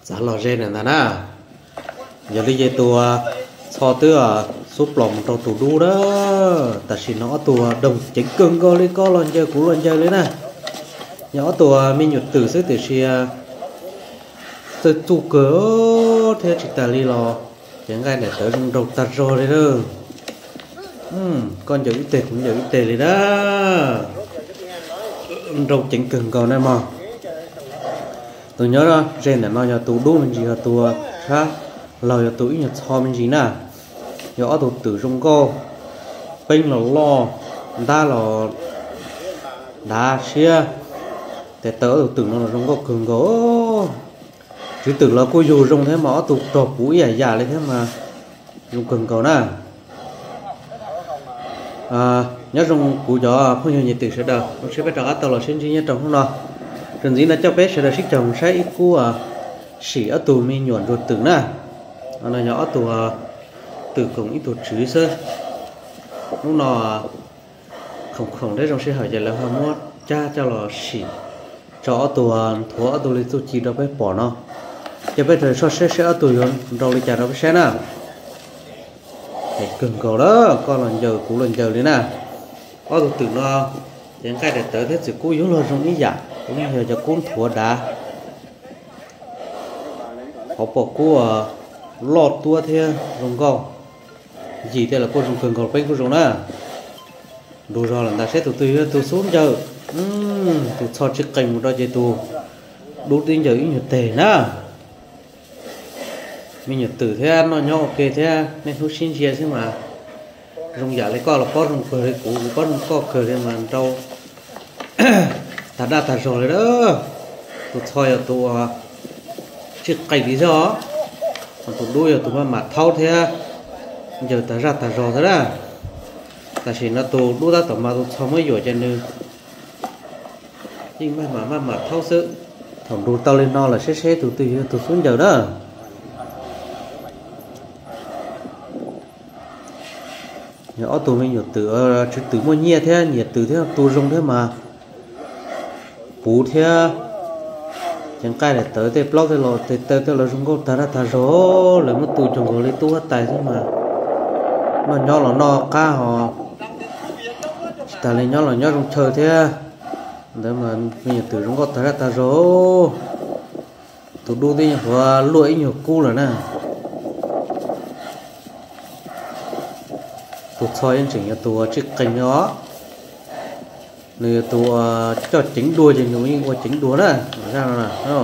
Txav los ze ntawm ntag na. Yog li ces tus txho twb xub plos mus rau tus dub na. Tam sim no ob tug doog ceev kawg nkaus li, koj los ncaws kuv los ncaws li na. Yog ob tug me nyuam twm xwb tiam sis txawj txuj kawg thiab tsis tas li los cev nqaij daim tawv zoo nraug tag zog li na. Koj ncaws ib teg kuv ncaws ib teg li na. Nraug ceev kawg nkaus na mog. Tus nyob ze ntawm no yog tus dub me ntsis, yog tus tshab laug yog tus ib nyuag txho me ntsis na. Yog ob tug twm zoo nkauj, peeb los loj, ntab los dav siab. Tes taw ob tug twm no los zoo nkauj kawg nkaus. Tswv twm los kuj yug zoo thiab mas ob tug rog puv ib yam yam li thiab mas zoo kawg nkaus na. Nyob zoo kuv cov phooj ywg nyiam twm sawv daws, zoo siab peb rov qab tau los sib ntsib nyob rau hnub no. Raws ntxiv no coj peb sawv daws sib caum mus saib ib khub sim ob tug me nyuam ntsuag twm na. No yog ob tug twm koom ib tug tswv xwb. Hnub no khoom khoom thiab zoo sij hawm ces lawv ho muab cab coj los sim tso ob tug, nthuav ob tug li txuj ci rau peb pom no. Ces peb rov soj siab saib ob tug yuav nrau li cas rau peb saib na. Kawg nkaus lawm, koj los ncaws kuv los ncaws li na. Ob tug twm no ces nqaij daim tawv thiab txwm kub yuav luag zoo ib yam, kuv yog cov kub nthuav dav. Qhov pom kub loj tuab thiab zoo nkauj. Yim tej los kuj zoo kawg nkaus, peeb kuj zoo na. Nrug zog lawm ntag, saib tus twg yog tus xub ncaws. Tus txho tsis qees mus rau ces tus dub twb ncaws ib nyuag teg na. Me nyuam twm thiab noj nyob ua ke thiab niaj hnub sib ntsia xwb mas. Zoo yam li koj los pob zoo kawg li kuv, kuv pob zoo koj kawg li mas nrau tag daj tag zog li lawm. Tus txho yog tus tsis qees li xwb os. Tus dub yog tus maj mam thaub thiab ncaws tag zaj tag zog xwb na. Tam sim no tus dub tab tom mas tus txho muab yuam ces nws yeej maj mam maj mam thaub xwb. Thaum nrug tau li no lawm seb seb tus twg yog tus xub ncaws na. Yog ob tug me nyuam twm, tswv twm muaj nyiaj thiab nyiam twm thiab tu zoo thiab mas puv thiab. Ces nqaij daim tawv tej plaub tej los tes taw tej los zoo nkauj tag daj tag zog, lawv muab tu cuag nkaus li tub huab tais xwb mas. Noj nyob los noj qab ho tsis tas li nyob los nyob zoo chaw thiab. Ntawd mas me nyuam twm zoo nkauj tag daj tag zog. Tus dub twb nyuag hluav luaj ib nyuag kub lawm na. Tus txho yeej tseem yog tus tsis qees os. Nws yog tus coj ceev dua ces nws yeej ua ceev dua na. Zaj no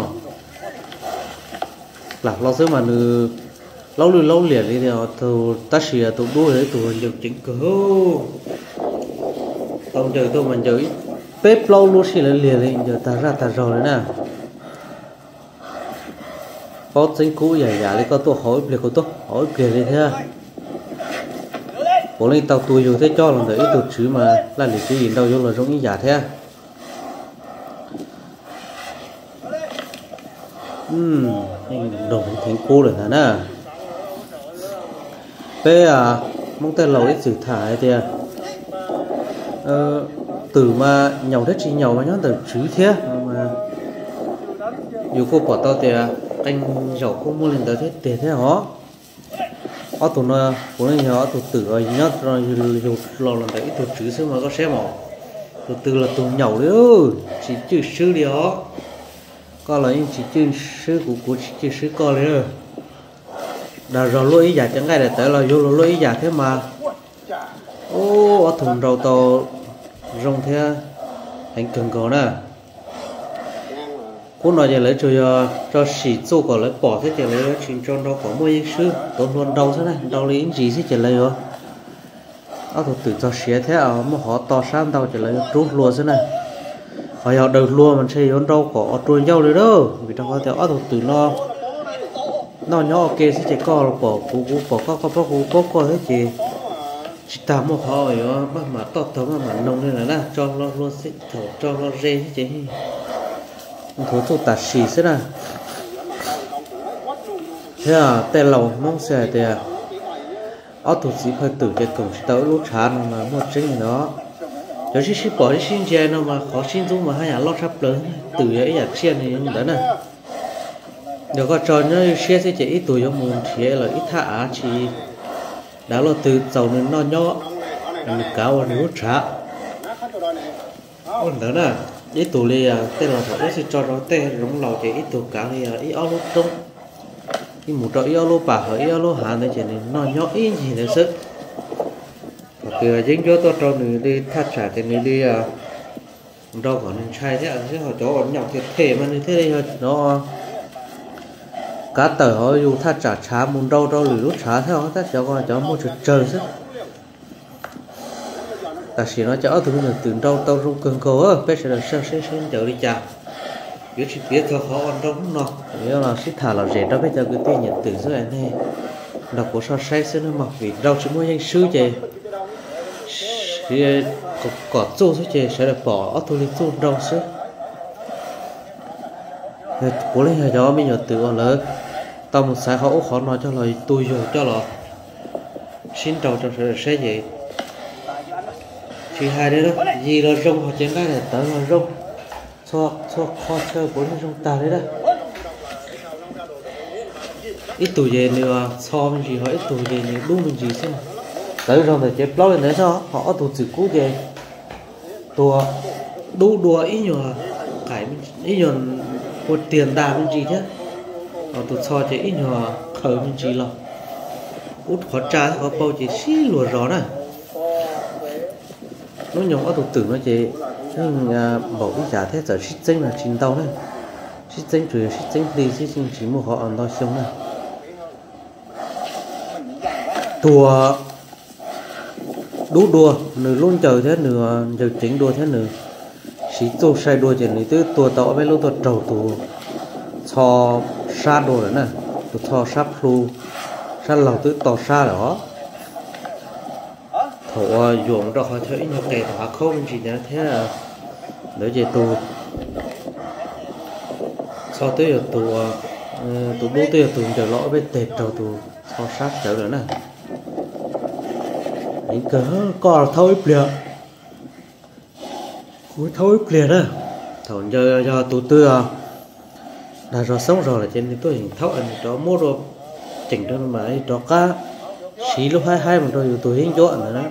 plam hlo xwb mas nws laub lwj laub liam li tias tus, tab sis tus dub yog ib tug ncaws ceev kawg. Tau ncaws tuaj mas ncaws peb plaub lub sij lawv liag li, ncaws tag zaj tag zog li na. Paub txeeb kub yam yam li koj tuaj hauv ib pliag kuv tuaj hauv ib pliag li thiab. Puav leej tau tua yug thiab coj los ntawm ib tug tswv mas laj lim tswv yim nrau yuav luag zoo ib yam thiab. Nrog heev kub lawm ntag na. Peb Hmoob tej laus ib txwm tham hais tias twm mas nyaum thiab tsis nyaum mas nyob ntawm tswv thiab. Yus kuj pom tau tias qee zaum kuj muaj li ntawd thiab tiag thiab os. Ob tug no puav leej yog ob tug twm nyob yug los los ntawm ib tug tswv xwb mas koj saib mas, tus twg los tus nyaum li, tsis cwj swb li os. Koj los yeej tsis cwj swb kuv, kuv tsis cwj swb koj li. Dag zog luaj ib yam, cev nqaij daim tawv los yuav luag luaj ib yam thiab mas. Ub, ob tug nrau tau zoo thiab heev kawg nkaus na. Qub no ces lawv tsuas yog tso sim txuj kom lawv pom thiab ces lawv yuav tsis tso nrau kom muaj yeeb swb, tuav hlua nrau xwb na, nrau li ib ntsis xwb ces lawv yuav, ob tug twm txog siav thiab muaj hov to sab ntau ces lawv yuav rub hlua xwb na. Ho yog daws hlua mas ntshe yuav nrau kom os rua ncauj li lauj, vim rau qhov tias ob tug twm no noj nyob ua ke xwb ces koj los pom kuv, kuv pom koj, koj paub kuv, kuv paub koj thiab ces tsis tas muaj qhov yuav maj mam toj taug maj mam noog li lawm na. Tso hlo hlua xwb, thaum tso hlo ze xwb ces nthuav txuj tam sim xwb na. Thiab tej laus Hmoob xav hais tias ob tug txiv phaw twm ces koom tsis tau ib lub tshav no mas muaj tseeb li ntawd. Cov sib sib pom sib sib ntsia no mas qhov sib ntxub mas haj yam loj tshaj plaws, twm yog ib yam tsiaj nws zoo ntawd na. Yog koj tso nyob ywj siab xwb ces ib tug yuav mus nrhiav lawm ib thaj av tsis dav luaj twg txaus nws noj nyob, nws kav ua nws lub tshav. Ua ntawd na, ib tug li tej los thaum ub xwb tso rau tej zoov laus ces ib tug kav li ib ob lub roob, ib mus rau ib ob lub pas hauv ib ob lub hav ntawd ces nws noj nyob ib ncig ntawd xwb. Thaum twg yeeb ncuab tuaj rau nws li thaj tsam ces nws li nrau kom nws ntshai thiab, ho cov uas nyaum thiab phem mas nws thiaj li yog no kav tawm hauv yus thaj tsam tshav mus nrau rau lwm lub tshav thiab, tab sis cov muaj tsawg tsawg xwb. Tam sim no ces ob tug me nyuam twm nrau tau zoo kawg nkaus, peb sawv daws soj seb seb ncaws li cas. Yuav tsis piav txog qhov uas nrau hnub no, yuav los sib tham lom zem rau peb cov kwv tij nyuam twm xwb nej nrog kuv soj saib xwb nawb mog, vim nrau tsis muaj yeej swb ces kom txuj xwb ces sawv daws pom ob tug li txuj nrau xwb. Kuv leej yog cov me nyuam twm uas lawv tau mus xaiv qhov ub qhov no coj los tu yug coj los sib nrau rau sawv daws saib ces tsis hais li yig los zoo ho ces nqaij daim tawv los zoo, txhua qho chaw puav leej zoo tag li na. Ib tug ces nws txho me ntsis ho ib tug ces nws dub me ntsis xwb. Txawv zog ntawm ces plaub li ntawd xwb, ho ob tug txwm kub ces tus dub dua ib nyuag qaim, ib nyuag ua tiag ntas me ntsis thiab, ho tus txho ces ib nyuag qhaws me ntsis los. Ub qhov tsa thiab qhov paum ces sib luag zos na. Hnub nyoog ob tug twm no ces yeej npaum ib yam thiab txawm sib txeeb los tsis ntau na. Sib txeeb tsuas yog sib txeeb hli xwb yeej tsis muaj qhov uas nto xyoo na. Tus dub dua, nws lub ncaws thiab nws ncaws ceev dua thiab nws siv txuj sai dua ces nws twb tua tau ob peb lub tuaj raug tus txho sab dua lawm na. Tus txho sab plhu, sab laug twb to sab lawm os. Thaum uas yuam mus rau qhov chaw ib nyuag qes thaum hav khaub me ntsis ntawd thiab ntawd ces tus txho twb yog tus, tus dub twb yog tus ncaws los ob peb teg raug tus txho sab cawv lawm na. Heev kawg, koj thaub ib pliag, kuv thaub ib pliag na. Thaum ncaws yog tus twg dag zog xoob zog lawm ces nws tuaj yeem thaub es nws rov muab dua ceem rau mas rov qab siv lub haib haib mus rau yus tus yeeb ncuab ntawd na.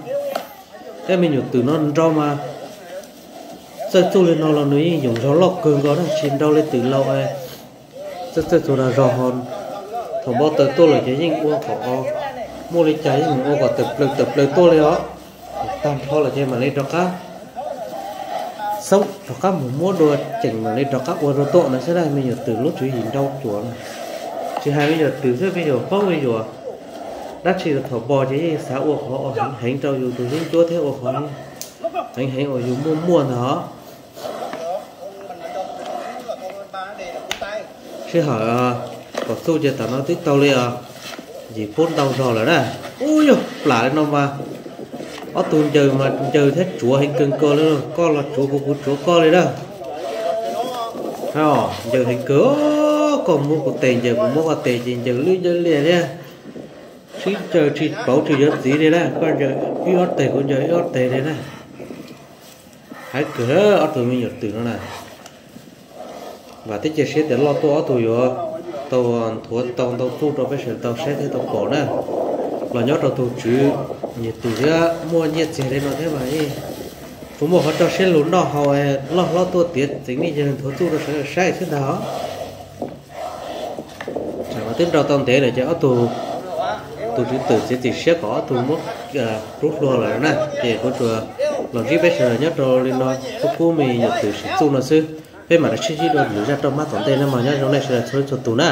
Tej me nyuam twm no nrau mas txawj txuj li no los nws yeej yoom zog loj kawg nkaus na, tsis nrau li twm laus txawj txawj txuj dag zog ho. Thaum npau taws tuaj lawm ces yeej ua kom muaj li cas yeej ua kom tawm plaws tawm plaws tuaj li os. Tag nrho lawm ces mam li rov qab xoob rov qab mus muab dua ceem mam li rov qab ua dua tuaj ntawd xwb na. Me nyuam twm lub tswv yim nrau cuam na, tsis hais me nyuam twm xwb me nyuam paub me nyuam dab tsi los thaum npo ces yeej xav ua qhov heev heev rau yus tus yeeb ncuab thiab ua qhov heev heev uas yus muaj muaj ntag. Sij hawm kom txuj ces tam no twb tau li os, yim pub ntau zog lawm na. Ub yog plam li no mas ob tug ncaws mas ncaws thiab tsuav heev kawg nkaus li, koj los tsuav kuv kuv tsuav koj li na. Ncaws heev kawg, koj muab kuv tes ncaws kuv muab koj tes ces ncaws lwj ncaws liam thiab. Sib ncaws tsis pauv tsis yuav txiv li na, koj ncaws ib ob teg kuv ncaws ib ob teg li na. Hais kawg ob tug me nyuam twm no na. Vam thiab cia siab tias loj tuaj ob tug yuav tau nthuav tau ntau txuj rau peb sawv daws tau saib thiab tau pom na. Los nyob rau tus tswv nyuam twm thiab muaj nyiaj txiag li no thiab mas yeej tsuas muaj qhov rau siab lug noj haus, loj hlob tuaj tiav tsev nej yawg nthuav txuj rau sawv daws saib xwb ntag os. Tsam no twb nrau tau ntev lawm ces ob tug, tus tswv twm txiav txim siab kom ob tug muab rub hlua lawm na, ces kuv tsuas los ntsib peb sawv daws nyob rau li no, kub kub me nyuam twm sim txuj no xwb. Peb mam li sib ntsib dua lwm zaj roj mab tom ntej na mog, nyob zoo nej sawv daws txhua leej txhua tus na.